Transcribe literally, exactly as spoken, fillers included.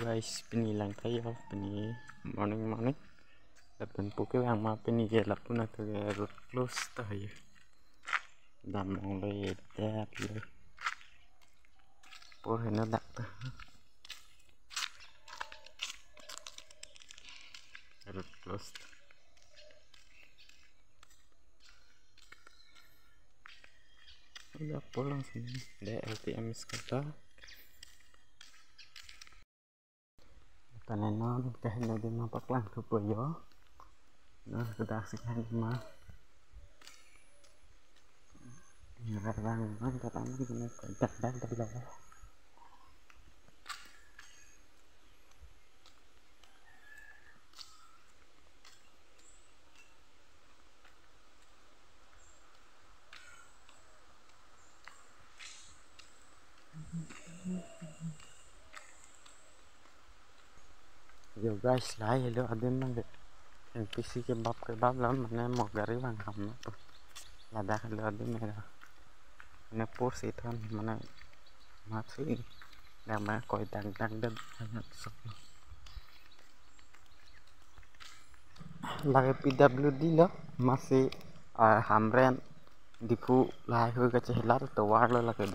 Guys, pini lang thayo, pini morning morning. Lapen puke yang ma pini je lapu na ke road close ta hayo. Dam long lo ye det lo. Por heno dak ta. Road close. Udah pulang sini. Ada L T M sekolah. Tane non kaheno adim ma paklang thupo yo. Nah, kedak si kaheno adim ma. Ngarang man kata man kena kodak dak dak lo. Yo guys, lahai helo adim abang de. N P C kebap kebap lam mane mo gari abang ham na to. Ladak helo adim helo. Mane pur si thon mane mat si. Dak mane koi dak dak dak. Lake P W D lo, masi, ah, Hamren, Diphu lahai hui kachehelar tovar lo lake de.